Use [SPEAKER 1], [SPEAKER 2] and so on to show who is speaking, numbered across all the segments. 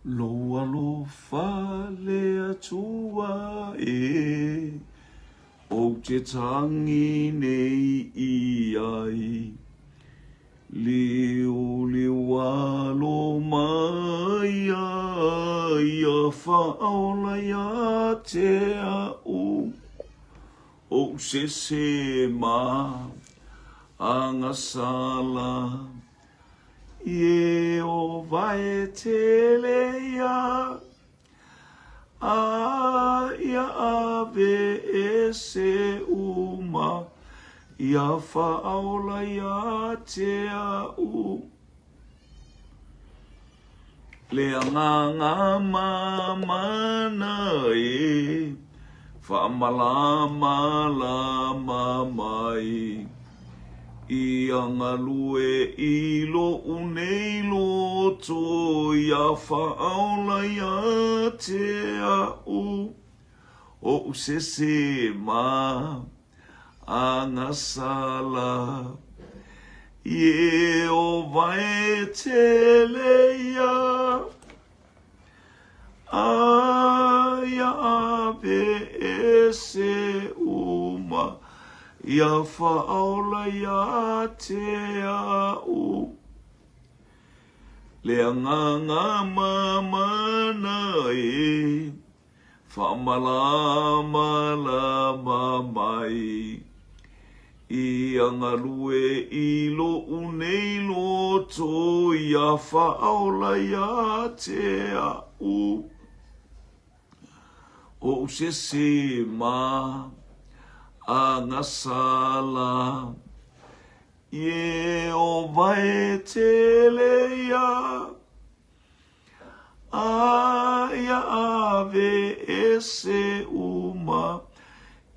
[SPEAKER 1] Lou alofa le Atua e, Ou te tangi nei i ai. Liuliu alo mai ia whaola ia te au. Ou sese ma agasala. Ieova e tele ia, a ia ave ese uma, ia whaaola ia te au. Le agaga mamana e whaamalamalama mai. Ia galue i loʻu nei loto ia whaaola ia te aʻu oʻu sese ma agasala. Ieova e tele ia. A ia ave ese uma, ia whaaola ia te aʻu. Le agaga mamana e whaamalamalama mai. Ia galue i loʻu nei loto ia whaaola ia te aʻu. Oʻu sese ma agasala. Ieova e tele ia. A ia ave ese uma,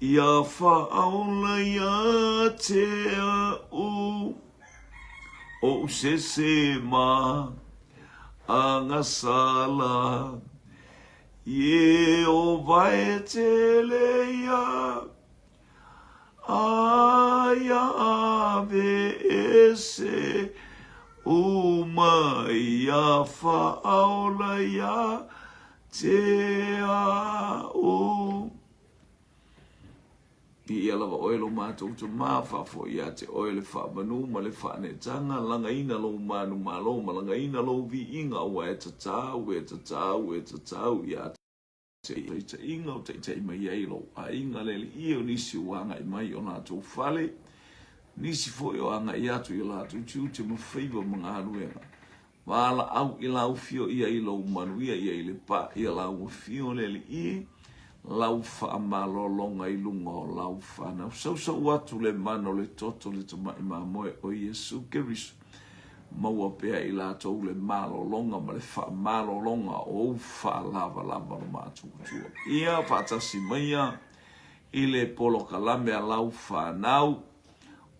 [SPEAKER 1] ia whaaola ia te aʻu. Oʻu sese ma agasala, Ieova e tele ia. A ia ave ese uma ia whaaola ia te aʻu. Viia lava oe lo matou tama, faafoi ia te oe le faamanu ma le faanetaga, lagaina lou manu malo ma lagaina lou viiga, aua e tatau, e tatau, e tatau ia te taitaiga o taitai mai ai lou aiga le alii o nisi ua agai mai i o latou fale, nisi foi o agai atu i o latou tiute ma faiva ma galuega. Valaau i lau fio ia i lou manuia ia i le pa ia lau afio le alii, lau faamalologa i luga o lau fanau. Sausau atu le mana o le toto le tamai mamoe o Iesu Keriso. Maua pea i latou le malologa ma le faamalologa o ou faalavalava lo matuatua. Ia faatasi maia i le polokalame a lau fanau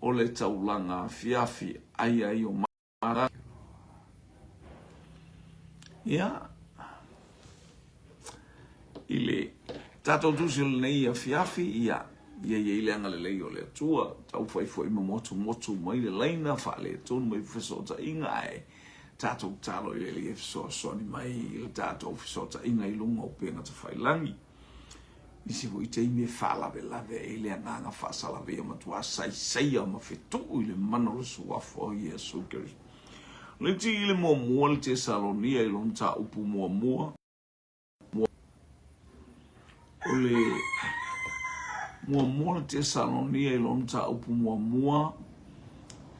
[SPEAKER 1] o le taulaga afiafi ai ai o mata. Ia, i le tatou tusi o lenei afiafi, ia, ia i ai le agalelei o le Atua, taufai foi ma motumotu mai le laina, faaletonu mai fesootaiga, ae tatou tatalo i le Alii e fesoasoani mai i le tatou fesootaiga i luga o upega tafailagi. Nisi foi taimi e faalavelave ai le agaga faasalavei e matua saisaia ma fetuu i le mana o le Suafa o Iesu Keriso. Le ti i le muamua le Tesalonia i lona mataupu muamua, O le muamua le Tesalonia i lona mataupu muamua,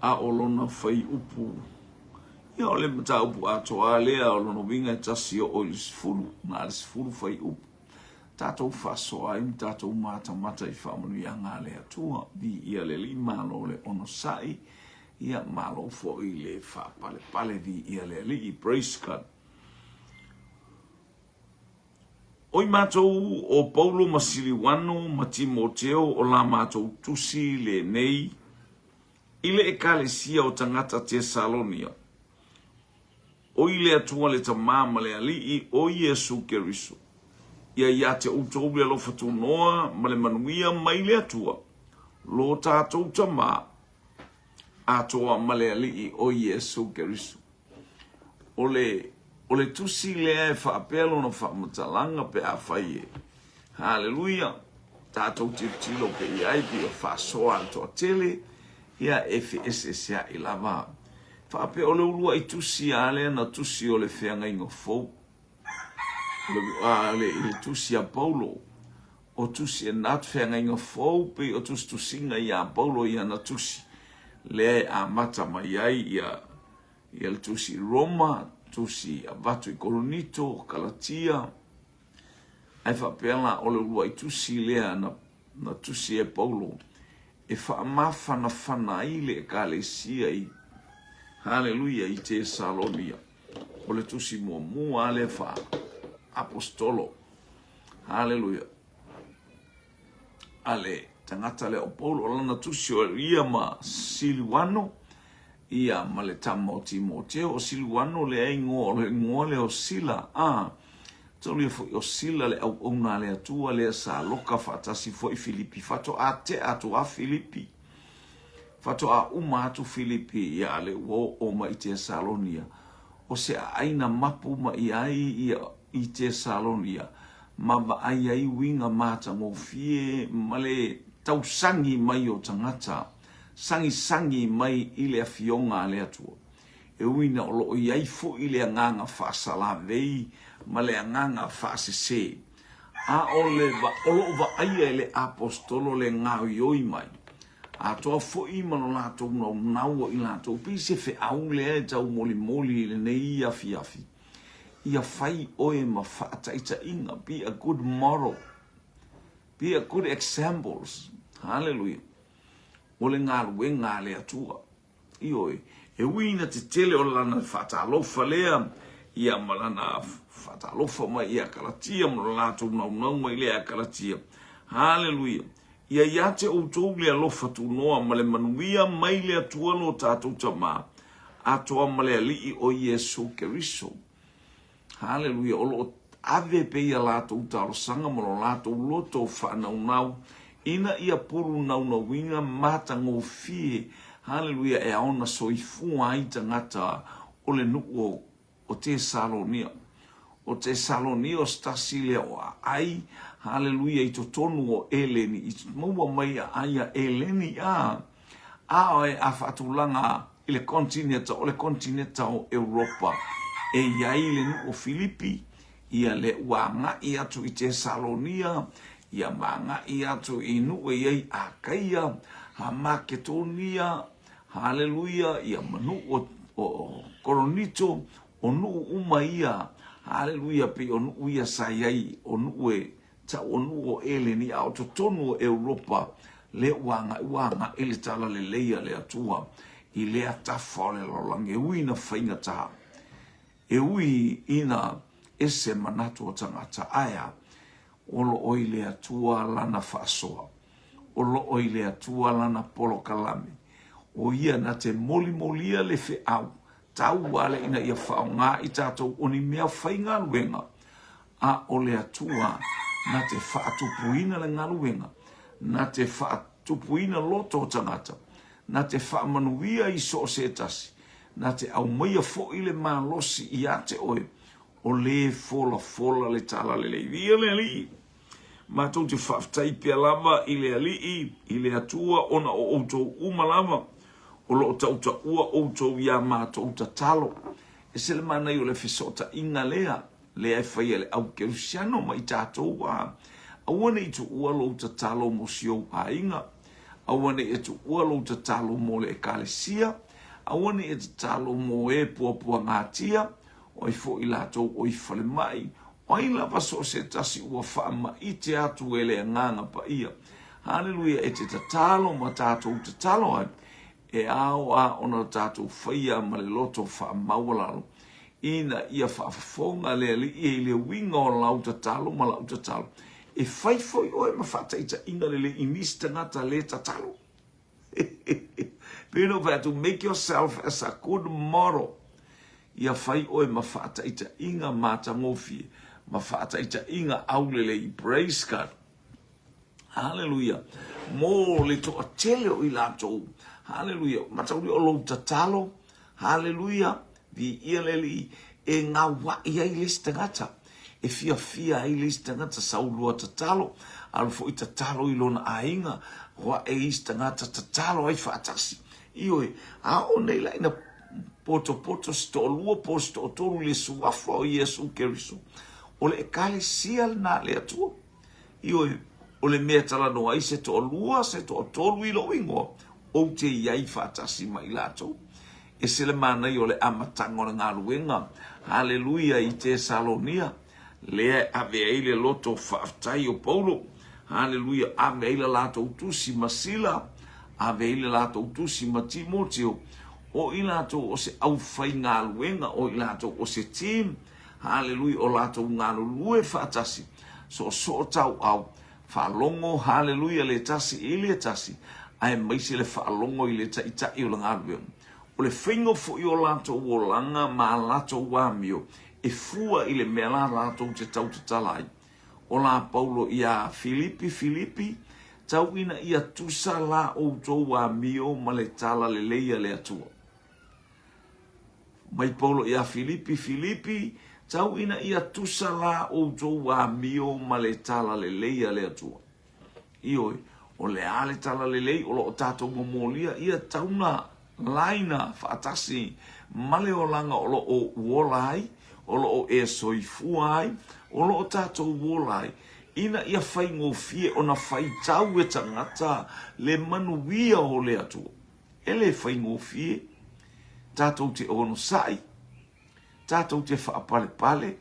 [SPEAKER 1] a o lona fuaiupu, ia o le mataupu atoa lea o lona uiga e tasi oo i le 10, na o le 10 fuaiupu. Tatou faasoa ai ma tatou matamata i faamanuiaga a le Atua. Viia le Alii, malo le onosai, ia malo foi le faapalepale, viia le Alii. Praise God. O i matou o Paulo ma Siliuano ma Timoteo o la matou tusi lenei i le Ekalesia o tagata Tesalonia, o i le Atua le Tamā ma le Alii o Iesu Keriso. Ia ia te outou le alofa tunoa ma le manuia mai le Atua, lo tatou Tamā atoa ma le Alii o Iesu Keriso. O le. O le tusi lea e faapea lona faamatalaga pe afai e, Haleluia, tatou tilotilo pea i ai pei o faasoa a le toatele, ia e feeseesea'i lava. Faapea o le ulua'i tusi a lea na tusi o le feagaiga fou, le, i le tusi a Paulo, o tusi e not feagaiga fou pei o tusitusiga ia Paulo i ana tusi, lea e amata mai ai ia ia le tusi i Roma, tusi avatu i Korinito, Kalatia, ae faapea la o le uluai tusi lea na, na tusi e Paulo e faamafanafana ai le ekalesia i Haleluia i Tesalonia. O le tusi muamua lea faa apostolo. Haleluia. A le tagata lea o Paulo, o lana tusi o ia ma Siliuano, ia ma le tama o Timoteo. O Siliuano lea igoa, o le igoa lea o Sila, a taulia foi o Sila le auauna a le Atua lea sa loka faatasi foi Filipi. Faatoa tea atu a Filipi. Faatoa uma atu Filipi ia le ua oo mai i Tesalonia. O se aai na mapu mai ai ia i Tesalonia ma vaai ai uiga matagofie ma le tausagi mai o tagata, sagisagi mai i le Afioga a le Atua. E ui ina o lo o i ai foi le agaga faasalavei ma le agaga faasese, a o le o lo o vaaia e le Aposetolo le gaoioi mai, atoa foi ma lo latou naunau o i latou, pei se feau lea e taumolimoli i lenei afiafi. Ia fai oe ma faataitaiga, be a good model, be a good examples, hallelujah, o le galuega a le Atua. Ioe, e ui ina tetele o lana faatalofa lea, ia ma lana faatalofa mai ia Kalatia ma lo latou naunau mai lea ia Kalatia. Hallelujah. Ia ia te outou le alofa tunoa ma le manuia mai le Atua lo tatou Tama, atoa ma le Alii o Iesu Keriso. Haleluia! O lo o ave pea ia latou talosaga ma lo latou loto faanaunau ina ia pulu naunauina matagofie, haleluia, e ao ona soifua ai tagata o le nuu o o Tesalonia. O Tesalonia o se tasi lea o aai, haleluia, i totonu o Eleni, i maua mai aai a Eleni, a, a e a faatulaga i le kontineta, o le kontineta o Europa, e i ai le nuu o Filipi, ia le ua agai atu i Tesalonia, ia ma agai atu i nuu e i ai Akaia, ha Maketonia, Haleluia, ia ma nuu o, o Koronito, o nuu uma ia, haleluia, pei o nuu ia sa i ai, o nuu e tau o nuu o Eleni, a o totonu o Europa, lea ua agai, ua agai le talalelei a le Atua i lea tafa o le lalolagi, e ui ina faigata, e ui ina ese manatu o tagata, ae a? O lo o i le Atua lana faasoa. O lo o i le Atua lana polokalame. O ia na te molimolia le feau tauale ina ia faaaoga i tatou o ni mea faigaluega, a o le Atua na te faatupuina le galuega, na te faatupuina loto o tagata, na te faamanuia i so o se tasi, na te aumaia foi le malosi ia te oe, o lē folafola le talalelei. Viia le Alii! Matou te faafetai pea lava i le Alii, i le Atua, ona o outou uma lava, o lo o tautaua outou iā matou tatalo. E se le manaia o le fesootaiga lea, lea e fai e le au kerisiano ma i tatou a. Aua ne i tuua lou tatalo mo si ou aiga, aua ne i e tuua lou tatalo mo le ekalesia, aua ne i e tatalo mo e puapuagatia, o ai foi latou o i falemai, o ai lava so o se tasi ua faamaite atu e le Agaga Paia. Haleluia, e te tatalo ma tatou tatalo ai, e ao a ona tatou faia ma le loto faamaualalo, ina ia faafofoga le Alii i le uiga o lau tatalo ma lau tatalo. E fai foi oe ma faataitaiga lelei i nisi tagata le tatalo. Pei ona ou fai atu, make yourself as a good model. Ia fai oe ma faataitaiga matagofie, ma faataitaiga aulelei. Praise God. Hallelujah. Mo le toatele o i latou. Hallelujah. Mataulia o lou tatalo. Hallelujah. Viia le Alii. e gauaʻi ai le isi tagata, e fiafia ai le isi tagata, sau loa tatalo, alu foi tatalo i lona aiga, o aʻe isi tagata tatalo ai faatasi. Ioe, a oo nei la ina potopoto se toalua po o se toatolu i le suafa o Iesu Keriso, o le Ekalesia lena a le Atua. Ioe, o le mea e talanoa ai se toalua, se toatolu i lou igoa, ou te i ai faatasi ma i latou. Ese le manaia o le amataga o le galuega, haleluia, i Tesalonia, lea e ave ai le loto faafetai o Paulo, haleluia, ave ai le latou tusi ma Sila, ave ai le latou tusi ma Timoteo, o i latou o se aufaigaluega, o i latou o se team, haleluia, o latou galulue faatasi, soosoo tauau, faalogo, haleluia, le tasi i le tasi, aemaise le faalogo i le Taitai o le galuega. O le faiga foi o latou olaga ma a latou amio e fua i le mea la latou te tautatala ai. O la Paulo iā Filipi, Filipi, tau ina ia tusa la outou amio ma le tala lelei a le Atua. Mai Paulo iā Filipi, Filipi, tau ina ia tusa la outou amio ma le tala lelei a le Atua. Ioe, o le a le tala lelei o lo o tatou momolia ia tauna laina faatasi ma le olaga o lo o ou ola ai, o lo o e soifua ai, o lo o tatou ola ai, ina ia faigofie ona faitau e tagata le manuia o le Atua. E le faigofie, tatou te onosai, tatou te faapalepale,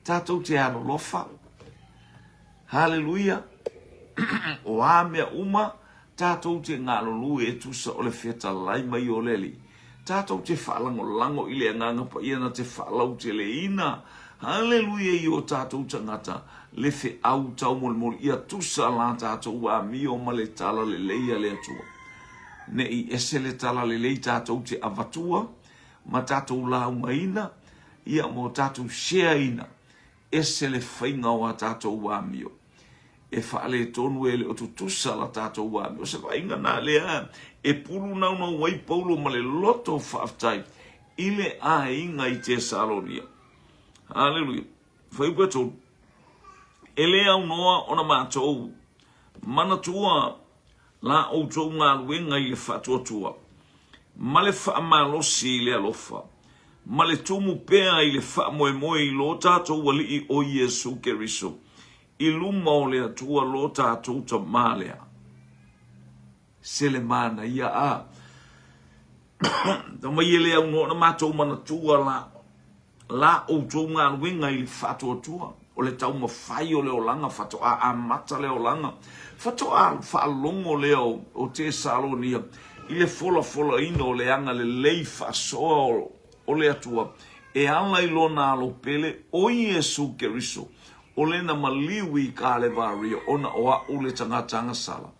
[SPEAKER 1] tatou te alolofa. Haleluia! O a mea uma, tatou te galulue e tusa o le fetalai mai o le Alii. Tatou te faalagolago i le Agaga Paia na te faalauteleina, haleluia, i o tatou tagata, le feau taumolimoli, ia tusa la tatou amio ma le talalelei a le Atua. Ne i ese le talalelei tatou te avatua ma tatou laugaina, ia ma o tatou share ina, ese le faiga o a tatou amio. E faaletonu e le o tutusa la tatou amio. O se vaaiga na lea e pulu naunau ai Paulo ma le loto faafetai i le aiga i Tesalonia. Haleluia. Fuaiupu e 3. E le aunoa ona matou manatua la outou galuega i le faatuatua, ma le faamalosi i le alofa, ma le tumu pea i le faamoemoe i lo tatou Alii o Iesu Keriso, i luma o le Atua lo tatou Tama lea. Se le manaia a! Mai e le aunoa ona matou manatua la la outou galuega i le faatuatua o le taumafai o le olaga faatoa amata le olaga faatoa faalogo lea o Tesalonia i le folafolaina o le agalelei faasoa o le Atua e ala i lona alo pele o Iesu Keriso o lena maliu i Kalevaria ona o a'u le tagata agasala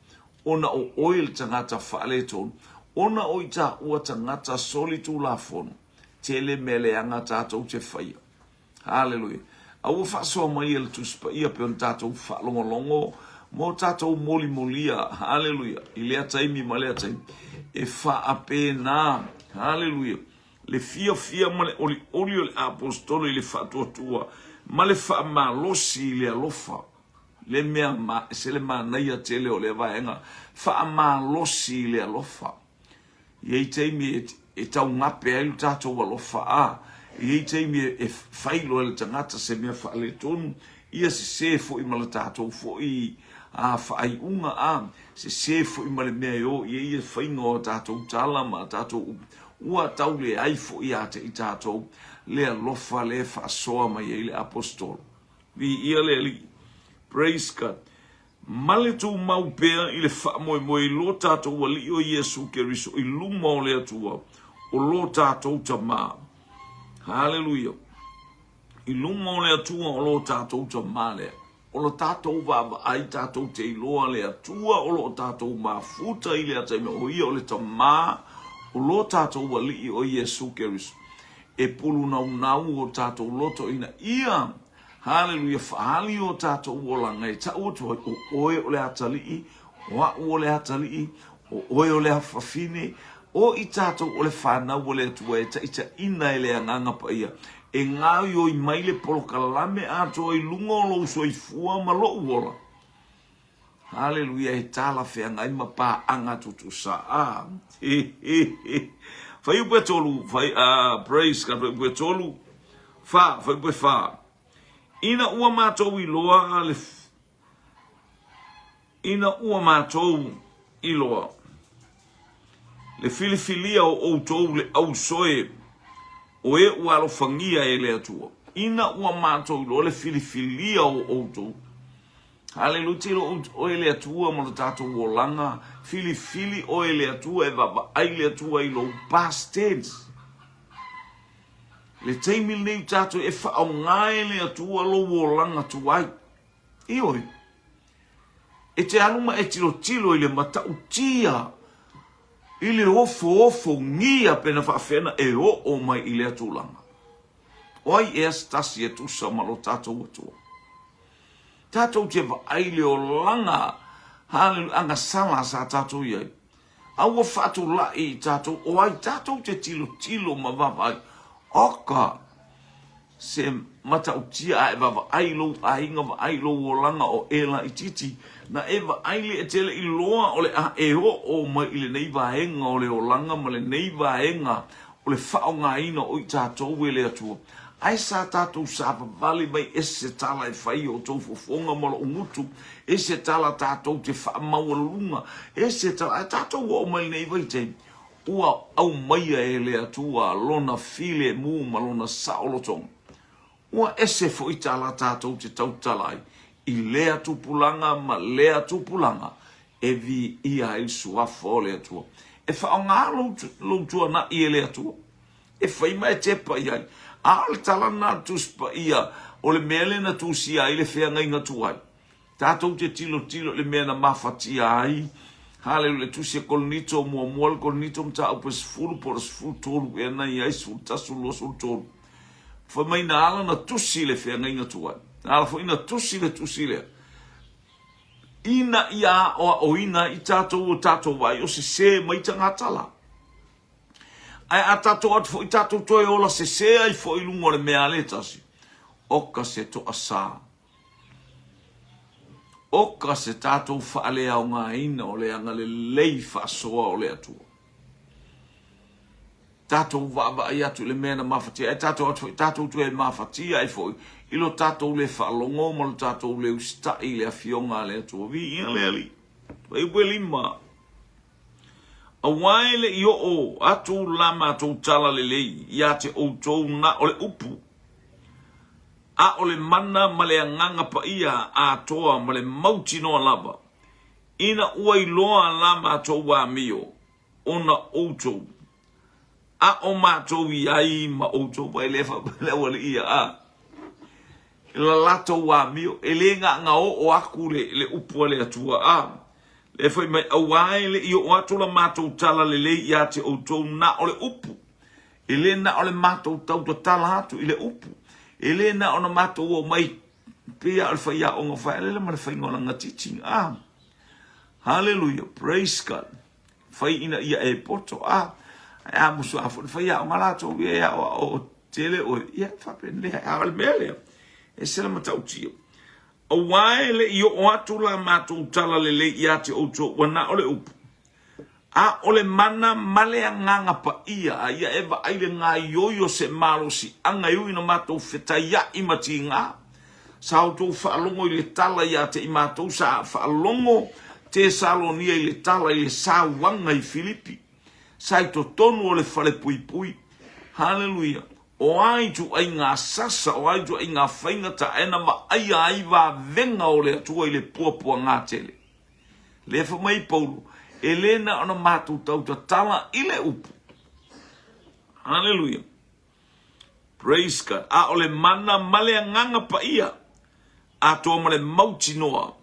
[SPEAKER 1] ona o oe le tagata faaletonu, ona o i taua tagata solitulafono, tele mea leaga tatou te faia. Haleluia. A ua faasoa mai e le Tusi Paia pei ona tatou faalogologo mo tatou molimolia, haleluia, i lea taimi ma lea taimi, e faapena, haleluia, le fiafia ma le olioli o le Aposetolo i le faatuatua ma le faamalosi i le alofa. Le mea ma, se le manaia tele o lea vaega, faamalosi i le alofa. E i ai taimi e, e taugape ai lo tatou alofa a, e i ai taimi e, e fai loa e le tagata se mea faaletonu, ia sese foi ma le tatou foi a faaiuga a, sese foi ma le mea e o i ai le faiga o a tatou tala ma a tatou upu, ua tau leai foi ia te i tatou le alofa lea e faasoa mai ai le Aposetolo. Viia le Alii. Praise God. Ma le tumau pea i le faamoemoe i lo tatou Alii o Iesu Keriso i luma o le Atua, o lo tatou Tama. Haleluia. I luma o le Atua o lo tatou Tama lea. O lo tatou vaavaai tatou te iloa le Atua o lo o tatou mafuta i lea taimi, o ia o le Tama o lo tatou Alii o Iesu Keriso. E pulunaunau o tatou loto ina ia, haleluia, faaali o tatou olaga e tau atu ai, o oe o le atalii, o a'u o le atalii, o oe o le afafine, o i tatou o le fanau a le Atua e taitaiina e le Agaga Paia. E gaoioi mai le polokalame atoa i luga o lou soifua ma lou ola. Haleluia, he talafeagai ma paaga tutusa. Ah, Fuaiupu e tolu, fai, praise God, fuaiupu e tolu, fa, fuaiupu e fa. Ina ua matou iloa le Ina ua matou iloa le filifilia o outou le ausoe o e ua alofagia e le Atua. Ina ua matou iloa le filifilia o outou. Haleluia, tilo oe le Atua ma lo tatou olaga, filifili oe le Atua e vaavaai le Atua i lou past tense. Le taimi lenei tatou e faaaoga e le Atua lou olaga tuai. Ioe. E te alu ma e tilotilo i le matautia i le ofoofogia pe na faafefea ona e oo mai i lea tulaga. O ai ea se tasi e tusa ma lo tatou Atua? Tatou te vaai i le olaga haleluia agasala sa tatou i ai. A ua faatulai i tatou, o ai tatou te tilotilo ma vaavaai? Oka! Se matautia a e vaavaai i lou aiga, vaai i lou olaga o e laitiiti, na e vaai le e te le i loa o le a e oo mai i lenei vaega o le olaga ma lenei vaega o le faaaogaina o i tatou e le Atua. Ae sa tatou savavali mai ese tala e fai i outou fofoga ma lou gutu, ese tala tatou te faamaualuluga, ese tala, ae tatou oo mai lenei vaitaimi, ua aumaia e le Atua lona filemu ma lona saolotoga. Ua ese foi tala tatou te tautala ai i lea tupulaga ma lea tupulaga e viia ai le suafa o le Atua. E faaaoga lou, lou tuanai e le Atua. E fai ma e tepa i ai. A o le tala lena a le Tusi Paia, o le mea lea na tusia ai le feagaiga tuai. Tatou te tilotilo i le mea na mafatia ai. Haleluia, le Tusi a Korinito muamua, le Korinito mataupu e 10 po o le 13 ea na i ai, 11, 12, 13. Fai mai na ala na tusi le feagaiga tuai. Na ala foi na tusi le tusi lea. Ina ia aoaoina ai i tatou o tatou vaai o sesē mai tagata la. Ae a tatou atu foi tatou toe ola sesē ai foi i luga o le mea a le tasi, oka se toasā. Oka se tatou faaleaogaina o le agalelei faasoa o le Atua. Tatou vaavaai atu i le mea na mafatia ai, tatou atu foi tatou toe mafatia ai foi i lo tatou le faalogo ma lo tatou le usitai i le afioga a le Atua. Viia le Alii. Fuaiupu e lima. Aua e le i oo atu la matou tala lelei ia te outou na o le upu, a o le mana ma le Agaga Paia atoa ma le mautinoa lava, ina ua iloa la matou amio ona outou, a o matou i ai ma outou. Vai lea faapea le aualii ia, a la latou amio, e le gaga oo aku le, le upu a le Atua, a lea fai mai, auā e le i oo atu la matou tala lelei ia te outou na o le upu, e le na o le matou tautatala atu i le upu, e le na ona matou o mai pei o le faiaoga faelele ma le faiga o lana teaching, a hallelujah, praise God. Fai ina ia e poto, a ae a musu a foi le faiaoga latou ia e aoao tele oe, ia faapenei, a o le mea lea, e ese le matautia. Aua e le i oo atu la matou tala lelei ia te outou ua na o le upu, a o le mana ma le Agaga Paia, a ia e vaai le gaoioi o se malosiaga e ui ina matou fetaiaʻi ma tiga. Sa outou faalogo i le tala ia te i matou, sa faalogo Tesalonia i le tala i le sauaga i Filipi, sa i totonu o le falepuipui. Haleluia! O a ituaiga sasa, o a ituaiga faiga tae na vaaia ai vavega o le Atua i le puapuaga tele. Lea fai mai Paulo, e le na ona matou tautatala i le upu. Haleluia! Praise God. A o le mana ma le Agaga Paia, atoa ma le mautinoa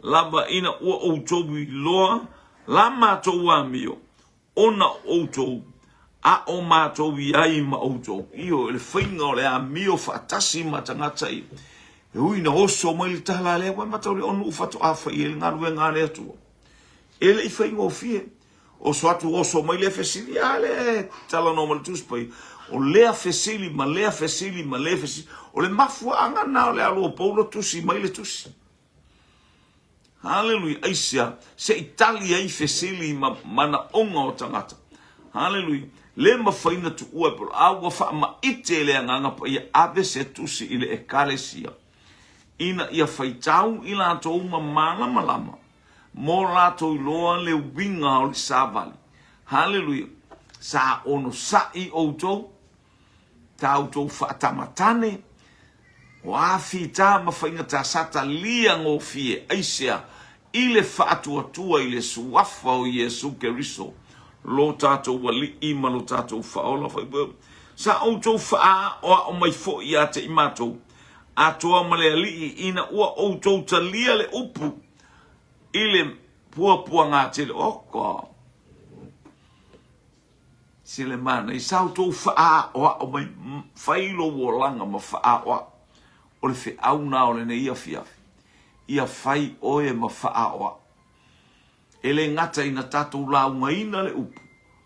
[SPEAKER 1] lava ina ua outou iloa la matou amio, ona o outou, a o matou i ai ma outou. Ioe, le faiga o le amio faatasi ma tagata ia. E ui ina oso mai le tala a le aua, e matau le onu faatoa fai ai le galuega a le Atua. E le i faigofie. Oso atu oso mai le fesili, a le talanoa ma le Tusi Paia. O lea fesili ma lea fesili ma lea fesili. O le mafuaaga lena o le alu o Paulo tusi mai le tusi. Haleluia! Aisea? Se i tali ai fesili ma manaoga o tagata. Haleluia! Le mafai ona tuua e Paulo, a ua faamaite e le Agaga Paia, ave se tusi i le Ekalesia, ina ia faitau i latou ma malamalama, mo latou iloa le uiga o le savali. Haleluia! Sa onosai outou Ta outou faatamatane, o a fita ma faigata sa talia gofie, aisea, i le faatuatua i le Suafa o Iesu Keriso, lo tatou Alii ma lo tatou Faaola. Sa outou faaaoao mai foi ia te i matou, atoa ma le Alii, ina ua outou talia le upu i le puapuaga tele. Oka! Se le manaia, sa outou faaaoao mai, fai lou olaga ma faaaoao. O le feau na o lenei afiafi, ia fai oe ma faaaoao. E le gata ina tatou laugaina le upu,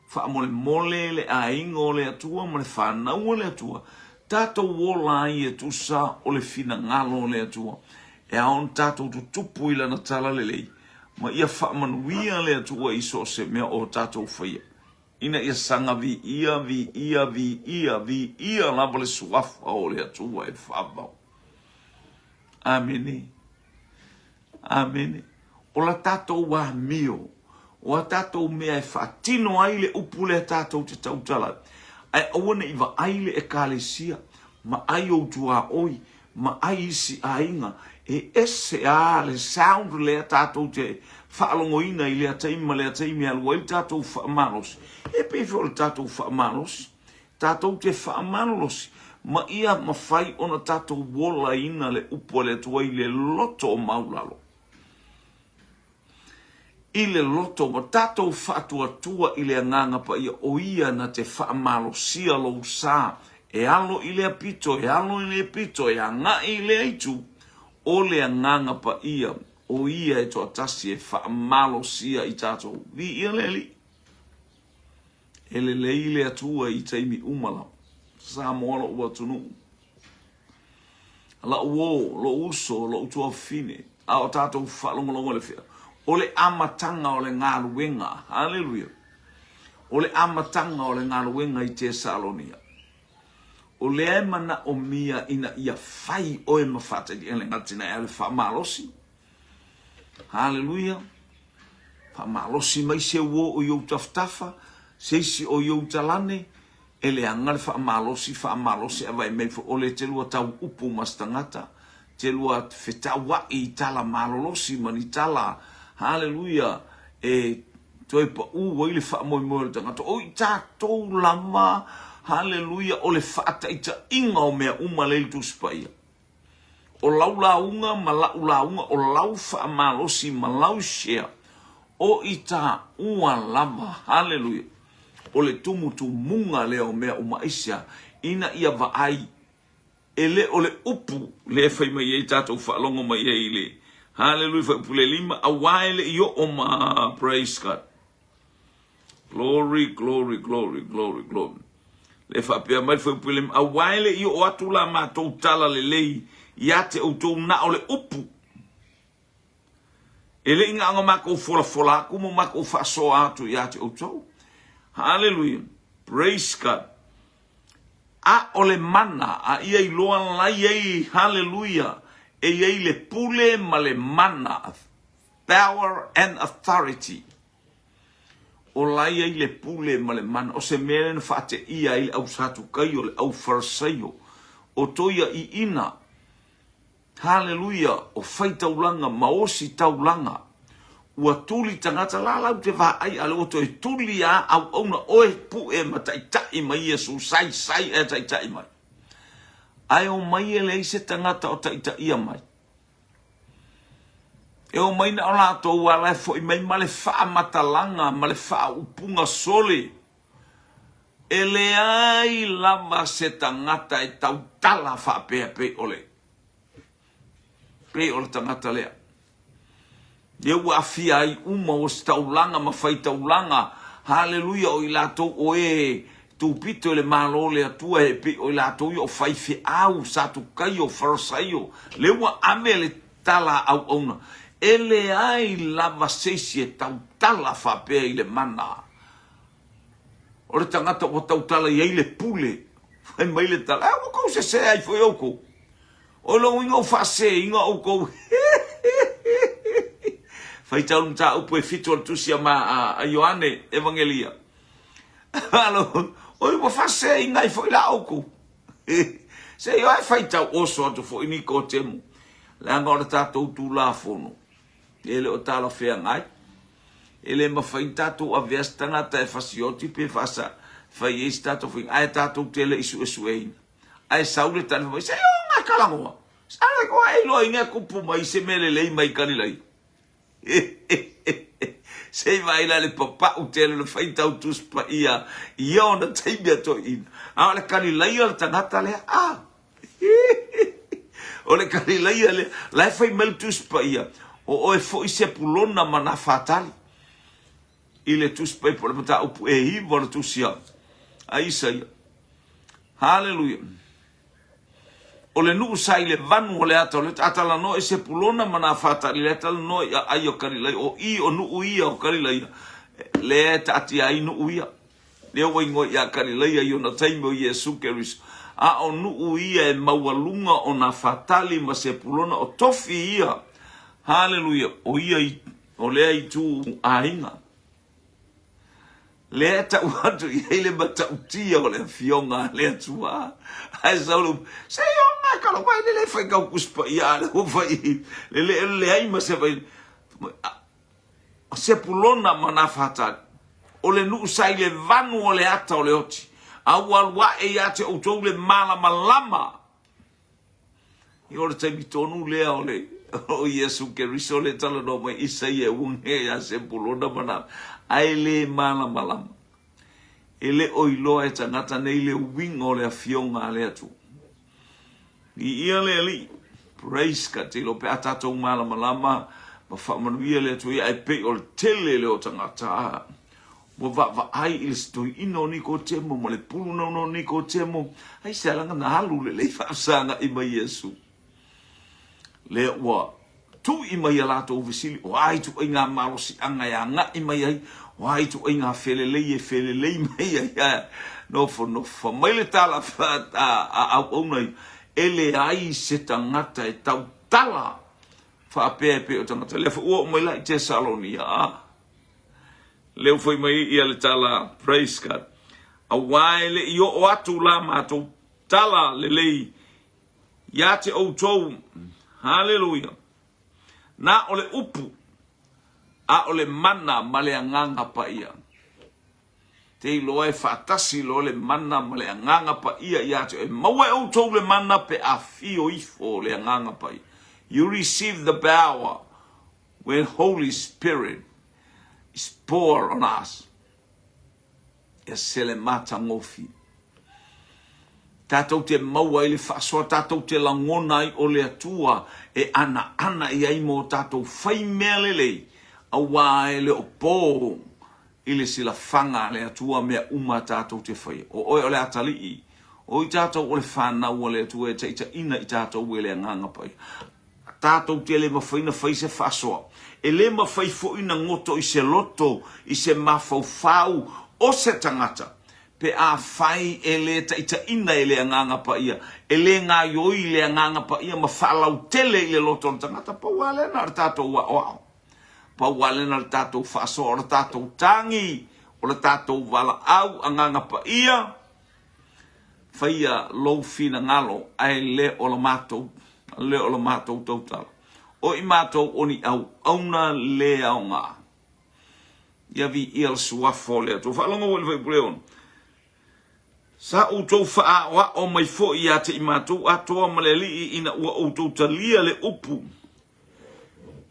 [SPEAKER 1] faamolemole le aiga o le Atua ma le fanau a le Atua, tatou ola ai e tusa o le finagalo o le Atua, e ao ona tatou tutupu i Lana talalelei, ma ia faamanuia le Atua i so o se mea o tatou faia, ina ia saga viia, viia, viia, viia lava le Suafa o le Atua e faavavau. Amene. Amene. O la tatou amio, o a tatou mea e faatino ai le upu lea tatou te tautala ai, ae aua ne i vaai le Ekalesia, ma ai ou tuaoi, ma ai isi aiga, e ese a le sound lea tatou te faalogoina i lea taimi ma lea taimi e alu ai le tatou faamalosi. E pei foi o le tatou faamalosi, tatou te faamalolosi ma ia mafai ona tatou olaina le upu a le Atua i le loto o maulalo. I le loto ua tatou faatuatua i le Agaga Paia, o Ia na te faamalosia lou sa e alo i lea pito, e alo i lea pito, e agai i lea itu. O le Agaga Paia, o Ia e toatasi e faamalosia i tatou. Viia le Alii. E lelei le Atua i taimi uma lava. Samoa lou atunuu. La'u uo, lo'u uso, lo'u tuafafine, a o tatou faalogologo i le feau, o le amataga o le galuega, haleluia, o le amataga o le galuega i Tesalonia, o lea e manaomia ina ia fai oe ma faataitaiga le atinae a le faamalosi, haleluia, faamalosi mai se uo o i ou tafatafa, se isi o i ou talane, E leaga le faamalosi, faamalosi ae vaai mai foi ole te lua tau upu ma se tagata, te lua fetauai i tala malolosi ma ni tala, haleluia, e toe pau ai le faamoemoe o le tagata. O i tatou lava, haleluia, o le faataitaiga o mea uma lea i le Tusi Paia. O lau lauga ma la'u lauga, o lau faamalosi ma lau share, o i taua lava, haleluia, o le tumutumuga lea o mea uma aisea, ina ia vaai, e le o le upu lea e fai mai ai tatou faalogo mai ai i le, haleluia, fuaiupu le 5, auā e le i oo ma, praise God. Glory, glory, glory, glory, glory. Le faapea mai le fuaiupu e le, auā e le i oo atu la matou tala lelei ia te outou na o le upu. E le i na ona matou folafola atu ma matou faasoa atu ia te outou. Hallelujah. Praise God. A o le mana a ia iloa la i ai, hallelujah, e i ai le pule ma le mana, power and authority. O la e i ai le pule ma le mana, o se mea lea na faateia ai le au Satukaio, le au Farisaio, o toiaiina, haleluia, o faitaulaga ma ositaulaga, ua tuli tagata, la lau te vaai a le ua toe tuli a auauna oe pue ma taitai mai Iesu, sai sai ae taitai mai. Ae omai e leai se tagata o taitaia mai. E omai na o latou ala e foi mai ma le faamatalaga ma le faaupuga sole. E leai lava se tagata e tautala faapea pei o le pei o le tagata lea. Lea ua afia ai uma ositaulaga ma faitaulaga, haleluia, o i latou o e. Tupito i le Malo o le Atua e pei o i latou ia o faifeau, Satukaio, Farasaio, lea ua ave le tala a auauna, e leai lava se isi e tautala faapea i le mana o le tagata ua tautala i ai le pule. Fai mai le tala, a ua tou sese ai foi outou. O lona uiga ua faaseseina outou. Faitau le mataupu e fitu o le tusi a Ioane Evagelia. Alo, oi ua faaseseina ai foi la outou. Se i oe faitau oso atu foi Nikotemo, leaga o le tatou Tulafono e le o talafeagai. E le mafai ona tatou avea se tagata e fasioti pe faasa fai ai se tatou faiga, ae tatou te le i suesueina. Ae sau le tali fai mai, se i o nga talanoa. Sa le koa e iloa ina tupu mai se mea lelei mai Kalilaia. Se i vaai la le papau tele o le faitau Tusi Paia i ona taimi a toeaiina. A o le Kalilaia le tagata lea. A! O le Kalilaia lea. La e fai mai le Tusi Paia, o oe foi Sepulona ma Nafatali. I le Tusi Paia po o le mataupu e iva o le Tusi a Isaia. Haleluia. O le nuu sa i le vanu o le ata o le a talanoa i Sepulona ma Nafatali, lea talanoa i aai o Kalilaia, o i o nuu ia o Kalilaia, lea e taatia ai nuu ia. Lea ua igoa ia Kalilaia i ona taimi o Iesu Keriso. A o nuu ia e maualuga o Nafatali ma Sepulona, o tofi ia, haleluia, o ia o lea itu aiga. Lea e tau atu i ai le matautia o le Afioga a le Atua. Ae sau le upu, se i o nga kalo mai le le fai kau Tusi Paia a le ua fai le le leai ma se fai. Sepulona ma Nafatali, o le nuu sa i le vanu o le ata o le oti, a ua alu ae ia te outou le malamalama. Ia o le taimi tonu lea o le o Iesu Keriso le talanoa mai Isaia e uge ia Sepulona ma na ae le malamalama. E le o iloa e tagata nei le uiga o le afioga a le Atua. Viia le Alii. Praise God. Te iloa pe a tatou malamalama ma faamanuia le Atua ia ae pei o le tele lea o tagata Ua vaavaai i le sitoiina o Nikotemo ma le pulunauna o Nikotemo, aisea laga na alu lelei faafesagai mai Iesu? Lea ua tui mai a latou fesili, o a ituaiga malosiaga e agai mai ai, o a ituaiga felelei e felelei mai ai, ae nofonofo mai le tala a auauna ia, e leai se tagata e tautala faapea e pei o tagata. Lea foi ua oo mai la i Tesalonia, a. Lea ua foi mai ia le tala, praise God. Aua e le i oo atu la matou tala lelei ia te outou, haleluia, na o le upu, a o le mana ma le Agaga Paia. Te iloa e faatasi loa le mana ma le Agaga Paia ia te oe. E maua e outou le mana pe afio ifo le Agaga Paia. You receive the power when Holy Spirit is pour on us. E se le matagofie. Tatou te maua ai le faasoa, tatou te lagona ai o le Atua e anaana i ai mo tatou fai mea lelei, auā e le o pō i le silafaga a le Atua mea uma tatou te faia. O oe o le atalii, o i tatou o le fanau a le Atua e taitaiina i tatou e le Agaga Paia. Tatou te le mafai na fai se faasoa. E le mafai foi na goto i se loto, i se mafaufau o se tagata, pe afai e le taitaiina e le Agaga Paia, e le gaioi le Agaga Paia ma faalautele i le loto o le tagata. Pau lava lea na o le tatou aoao. Pau lava lea na o le tatou faasoa, o le tatou tagi, o le tatou valaau Agaga Paia, Faia lou finagalo ae le o la matou, le o la matou tautala. O i matou o ni auauna le aoga. Ia viia le Suafa o le Atua. Faalogo ua i le Faipule ono. Sa outou faaaoao mai foi ia te i matou atoa ma le Alii ina ua outou talia le upu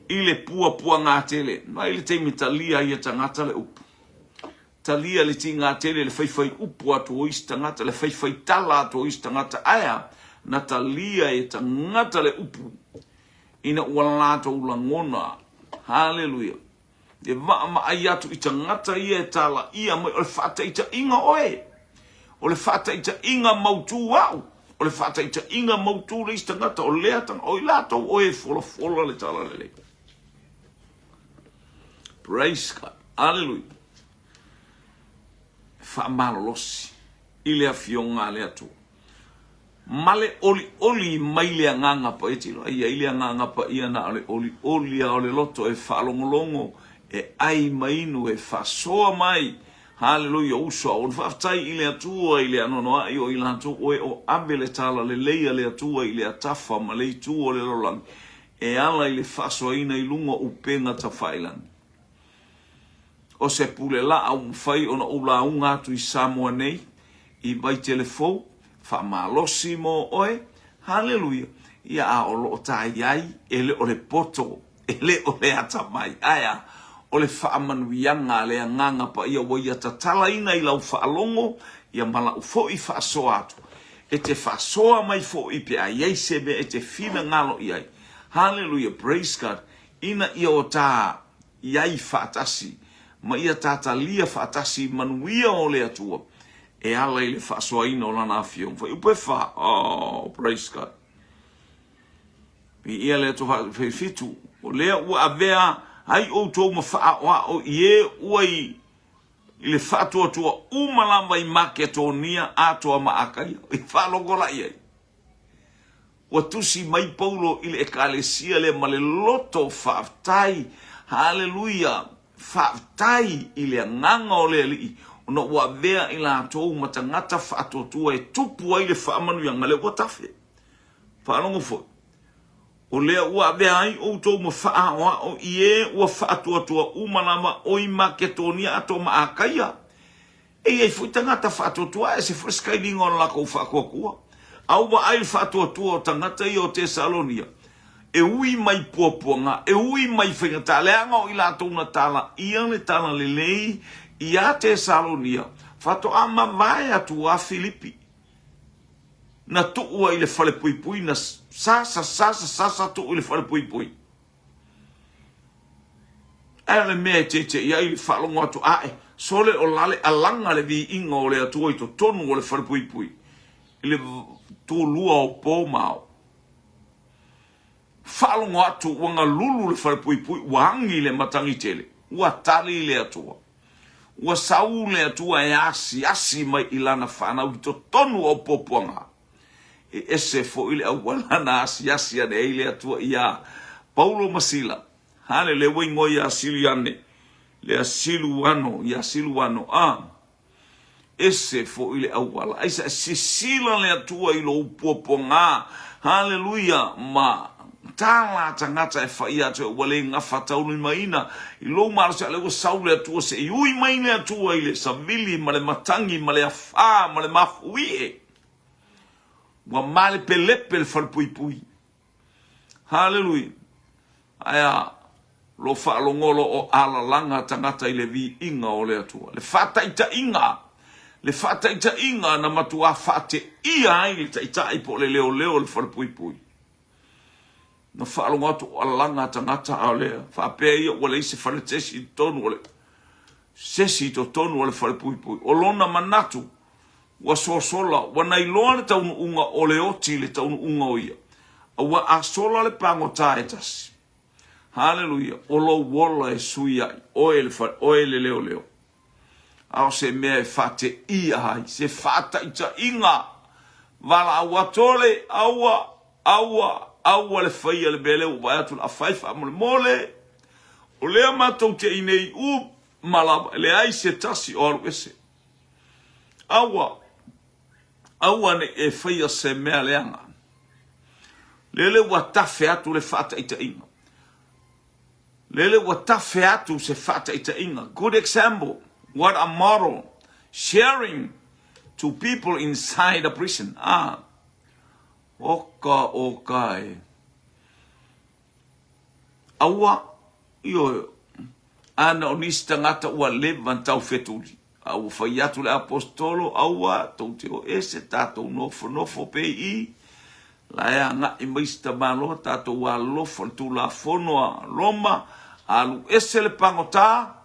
[SPEAKER 1] i le puapuaga tele. Mai le taimi talia ai e tagata le upu. Talia le tigā tele, le faifai upu atu o isi tagata, le faifai tala atu o isi tagata, ae a? Na talia e tagata le upu ina ua latou lagona. Haleluia! E vaavaai atu i tagata ia e talaia mai, o le faataitaiga oe. O le faataitaiga mautu au, o le faataitaiga mautu le isi tagata, o lea tagata, o i latou o e folafola le talalelei. Praise God. Hallelujah. Faamalolosi i le afioga a le Atua. Ma le olioli mai le Agaga Paia, tilo ai ai le Agaga Paia na o le olioli a o le loto e faalogologo, e ai ma inu, e faasoa mai. Haleluia, uso a ona faafetai i le Atua i le anoanoai o i latou o e o ave le tala lelei a le Atua i le atafa ma le itu o le lalolagi e ala i le faasoaina i luga o upega tafailagi. O se pule laa ua mafai ona ou lauga atu i Samoa nei, i Vaitele Fou, faamalosi mo oe, haleluia, ia a o lo o ta i ai, e le o le poto, e le o le atamai, ae a? O le faamanuiaga a le Agaga Paia ua ia tatalaina i lau faalogo, ia ma lau foi faasoa atu. E te faasoa mai foi pe a i ai se mea e te finagalo i ai. Haleluia, praise God, ina ia o ta i ai faatasi, ma ia ta talia faatasi i manuia o le Atua, e ala i le faasoaina o Lana Afioga. Fuaiupu e fa, oh, praise God. Viia le Atua 7, o lea ua avea ai outou ma faaoao i e ua i i le faatuatua uma lava i Maketonia atoa ma Akaia, i faalogo la i ai. Ua tusi mai Paulo i le Ekalesia lea ma le loto faafetai, haleluia, faafetai i le Agaga o le Alii, ona ua avea i latou ma tagata faatuatua e tupu ai le faamanuiaga lea ua tafe. Faalogo foi, o lea ua avea ai outou ma faaoao i e ua faatuatua uma lava o i Maketonia atoa ma Akaia, E i ai foi tagata faatuatua, ese foi le sekailiga o le lakou faatuatua. A ua vaai le faatuatua o tagata ia o Tesalonia, e ui mai puapuaga, e ui mai faigata, leaga o i latou na talaia le talalelei iā Tesalonia, faatoa mavae atu a Filipi, na tuua i le falepuipui, na sasa sasa sasa tuu i le falepuipui. Ae o le mea e tete'i ai le faalogo atu ae, sole o la le alaga le viiga o le Atua i totonu o le falepuipui i le tulua o po ma ao. Faalogo atu ua galulu le falepuipui, ua agi le matagi tele, ua tali le Atua. Ua sau le Atua e asiasi mai i lana fanau i totonu o puapuaga. E ese foi le auala na asiasi ane ai le Atua iā Paulo ma Sila. Hale, le ua igoa iā Siliane, le Siluano, iā Siluano, a. Ese foi le auala. Aisa e sisila le Atua i lou puapuaga. Haleluia! Ma tala tagata e faia atu ua le gafataulimaina i lou malosi, a o lea ua sau le Atua se i ui mai le Atua i le savili ma le matagi ma le afā ma le mafuie. Ua malepelepe le falepuipui. Haleluia! Ae a lo faalogolo o alalaga tagata i le viiga o le Atua. Le faataitaiga, le faataitaiga na matuā faateia ai le taitai po o le leoleo o le falepuipui. Na faalogo atu o alalaga tagata a o le faapea ia ua leai se fale se isi i totonu o le se isi i totonu o le falepuipui. O lona manatu Ua sosola, ua nailoa le taunuuga o le oti i le taunuuga o ia, a ua asola le pagota e tasi. Haleluia! O lou ola e sui ai, oe le, oe le leoleo. A o se mea e faateia ai, se faataitaiga, valaau atole, aua, aua, aua le faia le mea lea ua vaai atu o le a fai faamolemole. O lea matou te i nei uma lava, e leai se tasi o alu ese. Aua, aua ne i e faia se mea leaga. Lele ua tafe atu le faataitaiga. Lele ua tafe atu se faataitaiga. Good example. What a model. Sharing to people inside the prison. Ah. Oka, oka e. Aua, ioe, ana o nisi tagata ua leva na taufetuli, a ua fai atu le aposetolo, Aua, tou te o ese, tatou nofonofo pei i, la e agai mai si tamaloa, tatou alofa le Tulafono a Roma, alu ese le pagota,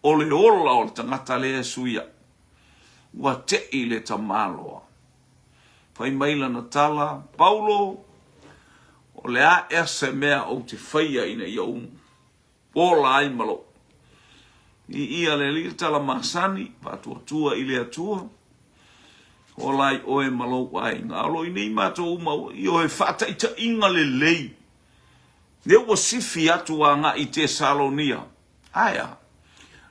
[SPEAKER 1] o le ola o le tagata lea e sui ai. Ua te'i le tamaloa. Fai mai lana tala, Paulo, o le a ea se mea ou te faia ina ia ou ola ai ma lou. Viia le Alii le tala masani, faatuatua i le Atua, ola ai oe ma lou aiga. A o lo o i nei matou uma, ioe, faataitaiga lelei. Lea ua sifi atu agai i Tesalonia. Ae a?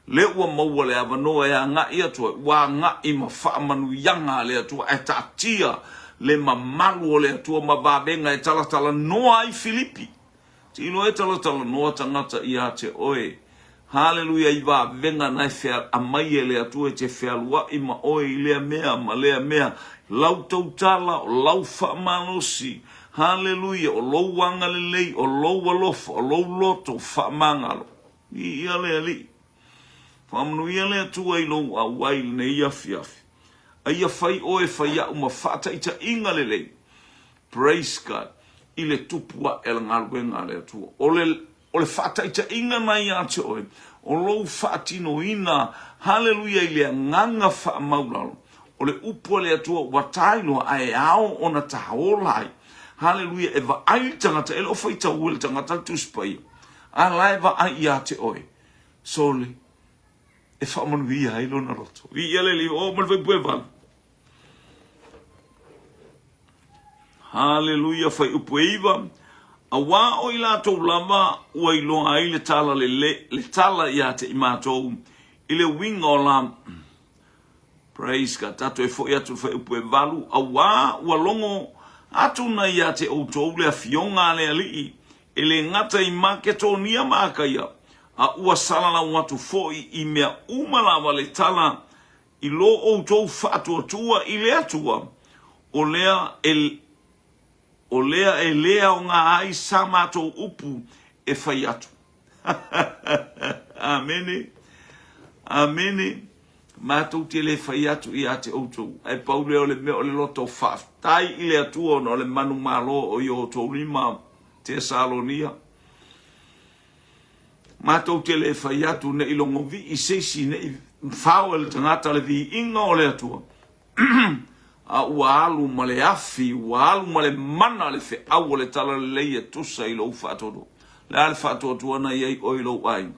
[SPEAKER 1] Lea ua maua le avanoa e agai atu ai, ua agai ma faamanuiaga a le Atua, ae taatia le mamalu o le Atua ma vavega e talatalanoa ai Filipi. Tilo e talatalanoa tagata ia te oe. Haleluia i vavega na e fea aumai e le Atua e te fealuai ma oe i lea mea ma lea mea, lau tautala, o lau faamalosi, haleluia, o lou agalelei, o lou alofa, o lou loto faamagalo. Viia le Alii. Faamanuia le Atua i lou auai i lenei afiafi. A ia fai oe fai au ma faataitaiga lelei. Praise God. I le tupu aʻe o le galuega a le Atua. O le, o le faataitaiga na ia te oe, o lou faatinoina, haleluia, i le agaga faamaulalo, o le upu a le Atua ua tailoa ae ao ona taola ai. Haleluia, e vaai le tagata, e le o faitaua le tagata le Tusi Paia, a la e vaai ia te oe. Sole, e faamanuia ai lona loto. Viia le Alii, oo mai le fuaiupu e 8. Haleluia, fuaiupu e 9. Auā o i latou lava ua iloa ai le tala lele, le tala ia te i matou i le uiga o la Praise God. Tatou e foi atu i le fuaiupu e 8, auā ua logo atu na ia te outou le afioga a le Alii, e le gata i Maketonia ma Akaia, a ua salalau atu foi i mea uma lava le tala i lo outou faatuatua i le Atua, o lea e, o lea e le aoga ai sa matou upu e fai atu. Amene. Amene. Matou te le fai atu ia te outou, ae pau lea o le mea o le loto faafetai i le Atua ona o le manumalo o i outou lima Tesalonia. Matou te le fai atu ne i logovii se isi, ne i fao e le tagata le viiga o le Atua, a ua alu ma le afi, ua alu ma le mana le feau o le talalelei e tusa i lou faatuatua. Le a le faatuatua na i ai oe i lou aiga?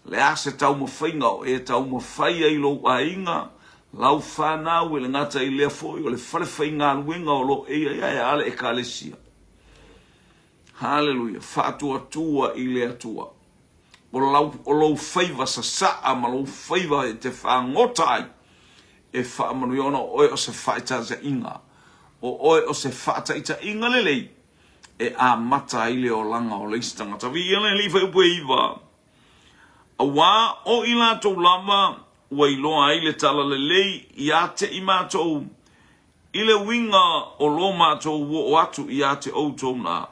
[SPEAKER 1] Le a se taumafaiga o e taumafai ai i lou aiga, lau fanau, e le gata i lea foi o le fale faigaluega o lo o e i ai, ae a le Ekalesia? Haleluia! Faatuatua i le Atua. O lau, o lou faiva sasaa ma lou faiva e te fagota ai, e faamanuia ona o oe o se faataitaiga. O oe o se faataitaiga lelei e amata ai le olaga o le isi tagata. Viia le Alii Fuaiupu e 9. Auā o i latou lava ua iloa ai le talalelei ia te i matou I le uiga o lo matou oo atu ia te outou na,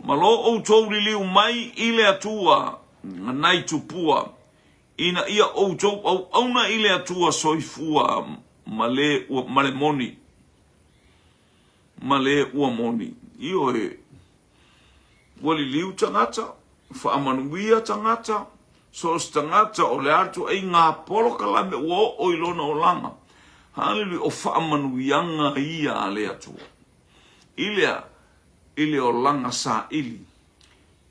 [SPEAKER 1] ma lo outou liliu mai i le Atua nai tupua, ina ia outou auauna i le Atua soifua ma le ua, ma le moni, ma le ua moni. Ioe, ua liliu tagata, faamanuia tagata, so o se tagata o le a ituaiga polokalame ua oo i lona olaga. Haleluia, o faamanuiaga ia a le Atua. I le a? I le olaga saili,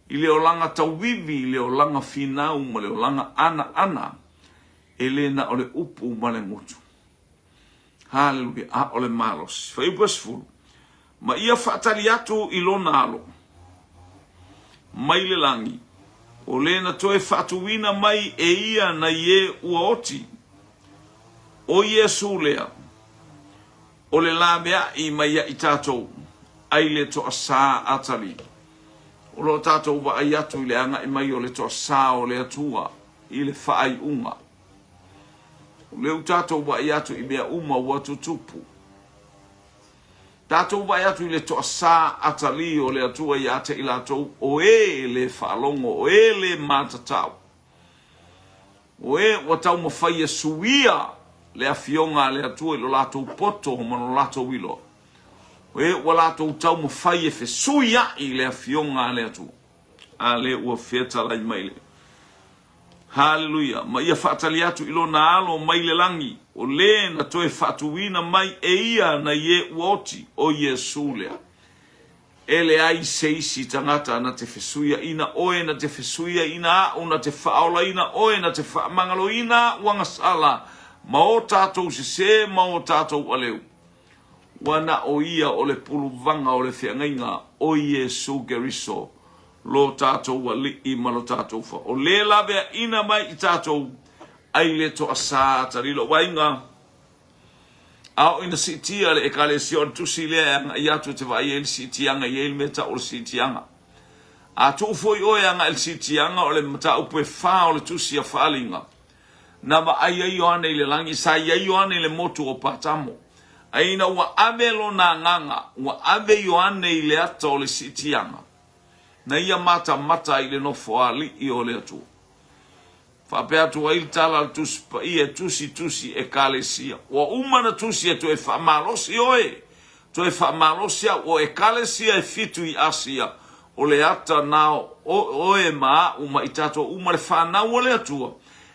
[SPEAKER 1] i le olaga tauivi, i le olaga finau ma le olaga anaana, e le na o le upu ma le gutu. Haleluia, a o le malosi. Fuaiupu e 10, Ma ia faatali atu i lona alo mai le lagi, o le na toe faatuina mai e ia nai e ua oti, o Iesu lea, o le laveai mai ia i tatou, ai le toasā Atali. O lo o tatou vaai atu i le agai mai o le toasā o le Atua i le faaiuga. O lea ua tatou vaai atu i mea uma ua tutupu. Tatou vaai atu i le toasā atalī o le Atua ia te i latou o e le faalogo, o e le matatau, o e ua taumafai e suia le afioga a le Atua i lo latou poto ma lo latou iloa, o e ua latou taumafai e fesuiaʻi le afioga a le Atua. A lea ua fetalai mai le Haleluia! Ma ia faatali atu i lona alo mai le lagi. O le na toe faatuina mai e ia nai e ua oti, o Iesu lea. E leai se isi tagata na te fesuiaina oe, na te fesuiaina a'u, na te faaolaina oe, na te faamagaloina a'u agasala ma o tatou sesē ma o tatou aleu. Ua na o ia o le puluvaga o le feagaiga o Iesu Keriso, lo tatou Alii ma lo tatou Fa. O le laveaina mai i tatou ai le toasā atalii. Lou aiga, a oo ina siitia le Ekalesia, o le tusi lea e agai atu e te vaai ai le siitiaga, e i ai le mea tau o le siitiaga. A tuu foi oe e agai i le siitiaga, o le mataupu e fā o le tusi a Faaaliga, na vaai ai Ioane i le lagi, sa i ai Ioane i le motu o Patamo. A ina ua ave lona agaga, ua ave Ioane i le ata o le siitiaga, na ia matamata ai i le nofoalii o le Atua. Faapea atu ai le tala a le Tusi Paia e tusitusi Ekalesia. Ua uma na tusi e toe faamalosi oe, toe faamalosi au, o Ekalesia e fitu i Asia, o le ata na o oe ma a'u ma i tatou uma le fanau a le Atua,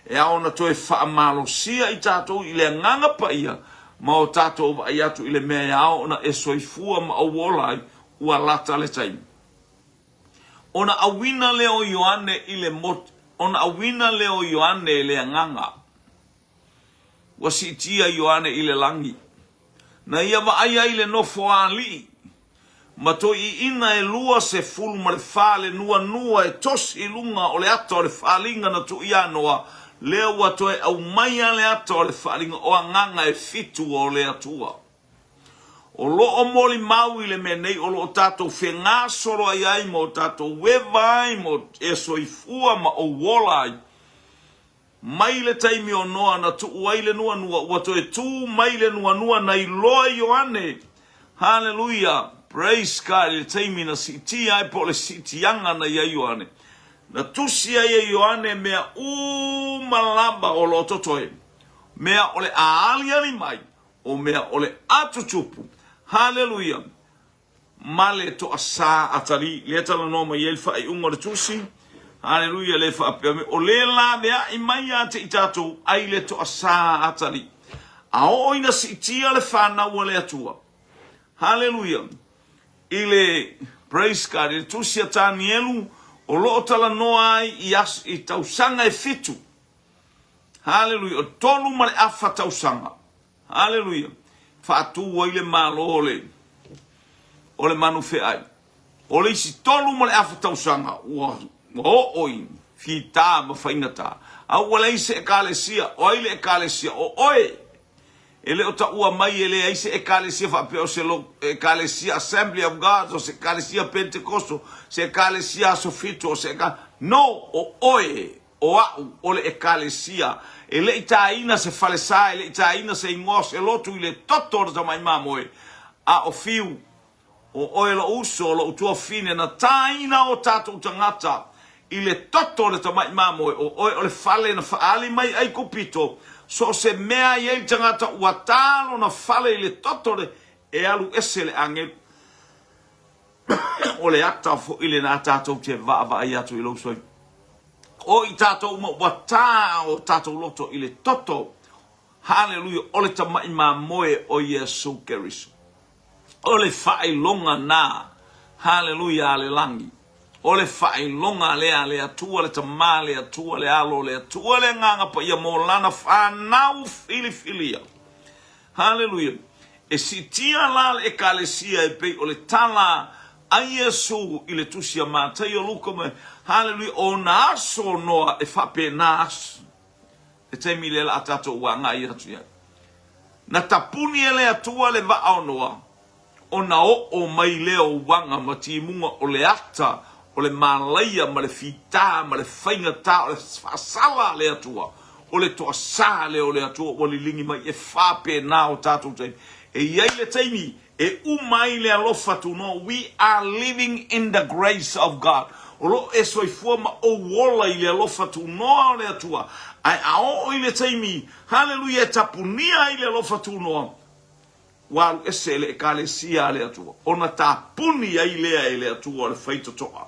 [SPEAKER 1] e ao ona toe faamalosia i tatou i le Agaga Paia ma o tatou vaai atu i le mea e ao ona e soifua ma ou ola ai, ua lata le taimi. Ona auina lea o Ioane i le motu, ona auina lea o Ioane e le Agaga. Ua siitia Ioane i le lagi. Na ia vaai ai le nofoalii, ma toiiina e 24 le nuanua e tosi i luga o le ata o le faaaliga na tuu ia Noa, lea ua toe aumaia le ata o le faaaliga o agaga e fitu o le Atua. O lo o molimau i le mea nei o lo o tatou fegasoloai ai ma o tatou eva ai ma e soifua ma ou ola ai. Mai le taimi o Noa na tuu ai le nuanua, ua toe tu mai le nuanua na iloa Ioane. Haleluia! Praise God! I le taimi na siitia ai po o le siitiaga na i ai Ioane. Na tusi ai e Ioane mea uma lava o lo o totoe, mea o le a aliali mai, o mea o le a tutupu. Haleluia! Ma le toasā atalii. Lea talanoa mai ai le faaiuga o le tusi. Haleluia! Le faapea mai, o le laveai mai ia te i tatou ai le toasā atalii. A oo ina siitia le fanau a le Atua. Haleluia! I le, praise God, i le tusi a Tanielu, o lo o talanoa ai i, as, i tausaga e fitu. Haleluia! O le 3.5 tausaga. Haleluia! Faatu ai le Malo o le, o le manu feai. O le isi 3.5 tausaga ua, ua oo i fita ma faigata. A ua leai se ekalesia. O ai le ekalesia? O oe! E le o taua mai e leai se ekalesia faapea o se lo, ekalesia Assembly of God, o se ekalesia Pentekosto, se ekalesia Aso Fitu, o se eka... No! O oe! O a'u, o le Ekalesia, e le i tāina se falesa, e le i tāina se igoa o se lotu i le toto o le tamai mamoe, a o Fiu, o oe lo'u uso, lo'u tuafine, na tāina o tatou tagata i le toto o le tamai mamoe, o oe o le fale na faaali mai ai Kupito, so o se mea i ai le tagata ua tā lona fale i le toto o le, e alu ese le agelu. O le ata foi lena tatou te vaavaai atu i lou soifua. O i tatou uma ua tā o tatou loto i le toto, haleluia, o le tamai mamoe o Iesu Keriso. O le faailoga na, haleluia, a le lagi. O le faailoga lea a le Atua, le Tama, le Atua, le Alo, le Atua, le Agaga Paia mo Lana fanau filifilia. Haleluia! E siitia la le Ekalesia e pei o le tala a Iesu i le tusi a Mataio, Luka ma, haleluia, o na aso noa e faapena aso. Le taimi lea la a tatou agai atu i ai. Na tapuni e le Atua le vaa o Noa, ona oo mai lea o uaga ma timuga o le ata o le malaia ma le fita ma le faigata o le faasala a le Atua, o le toasā lea o le Atua ua liligi mai e faapena o tatou taimi. E i ai le taimi e uma ai le alofa tunoa, we are living in the grace of God. O lo o e soifua ma ou ola i le alofa tunoa o le Atua, ae a oo i le taimi, haleluia, e tapunia ai le alofa tunoa, Ua alu ese e le Ekalesia a le Atua, ona tapuni ai lea e le Atua o le faitotoa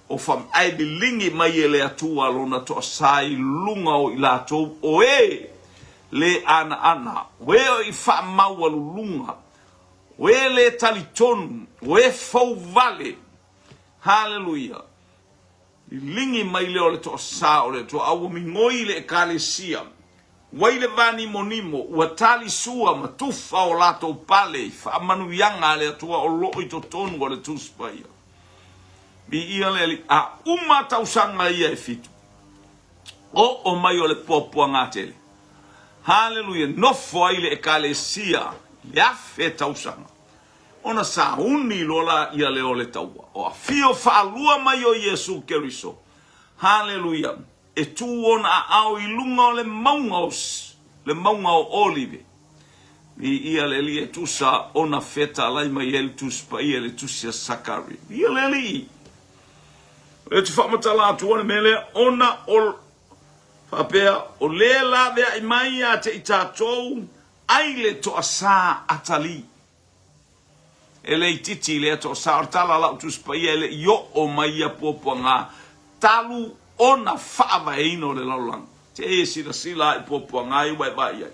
[SPEAKER 1] o fa, ae liligi mai e le Atua lona toasā i luga o i latou o e. lē anaana, o e o i faamaualuluga, o e lē talitonu, o e fouvale. Haleluia! Liligi mai lea o le toasā o le Atua, a ua migoi le Ekalesia. Ua i le va nimonimo, ua tali sua ma tufa o latou pale i faamanuiaga a le Atua o lo o i totonu o le Tusi Paia. Viia le Alii, a uma tausaga ia e fitu, oo mai o le puapuaga tele. Haleluia! Nofo ai le Ekalesia i le 1000 tausaga. Ona sauni loa laia lea o le taua, o afio faalua mai o Iesu Keriso. Haleluia! E tū ona aao i luga o le mauga o le mauga o Olive. Viia le Alii e tusa ona fetalai mai ai le Tusi Paia i le Tusi a Sakaria. Viia le Alii! O lea ou te faamatala atua le mea lea ona o faapea o lea laveai mai ia te i tatou ai le toasā Atali. E le itiiti lea toasa o le tala a lau Tusi Paia e le i oo mai ia puapuaga talu ona faavaeina o le lalolagi. Te e silasila i puapuaga ia ua e vaai ai.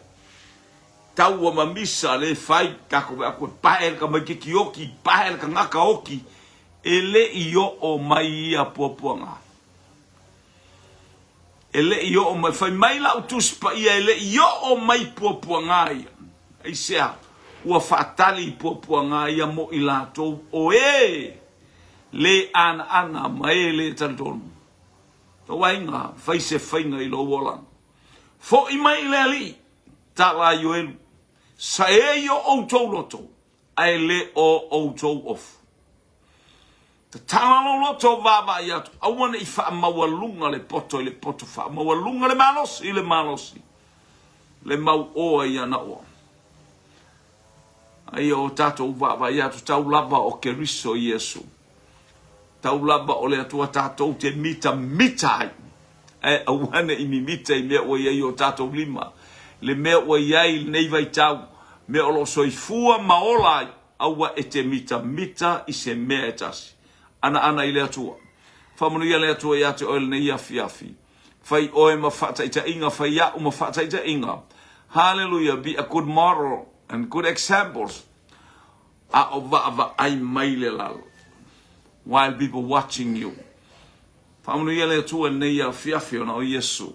[SPEAKER 1] Taua ma misa le fai tatou vaai atu e pae le tamaititi oti, pae le tagata oti, e le i oo mai ia puapuaga. E le i oo mai, fai mai lau Tusi Paia, e le i oo mai puapuaga ia. Aisea? Ua faatali puapuaga ia mo i latou o e lē anaana ma e lē talitonu. Lou aiga, fai se faiga i lou olaga. Fo'i mai i le Alii, tala a Ioelu, saei o outou loto, ae le o outou ofu. Tatala lou loto vaavaai atu, aua ne i faamaualuga le poto i le poto, faamaualuga le malosi i le malosi, le mauoa i ana oa. A ia o tatou vaavaai atu tau lava o Keriso Iesu, tau lava o le Atua tatou te mitamita ai, ae aua ne i mimita i mea ua i ai o tatou lima, le mea ua i ai i lenei vaitau, mea o lo o soifua ma ola ai, Aua e te mitamita i se mea e tasi. Anaana i le Atua. Faamanuia le Atua ia te oe lenei afiafi. Fai oe ma faataitaiga, fai au ma faataitaiga. Hallelujah, be a good model and good examples. A o vaavaai mai le lalo. While people watching you. Faamanuia le Atua i lenei afiafi ona o Iesu.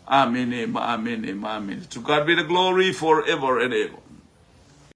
[SPEAKER 1] Amene ma amene ma amene. To God be the glory forever and ever.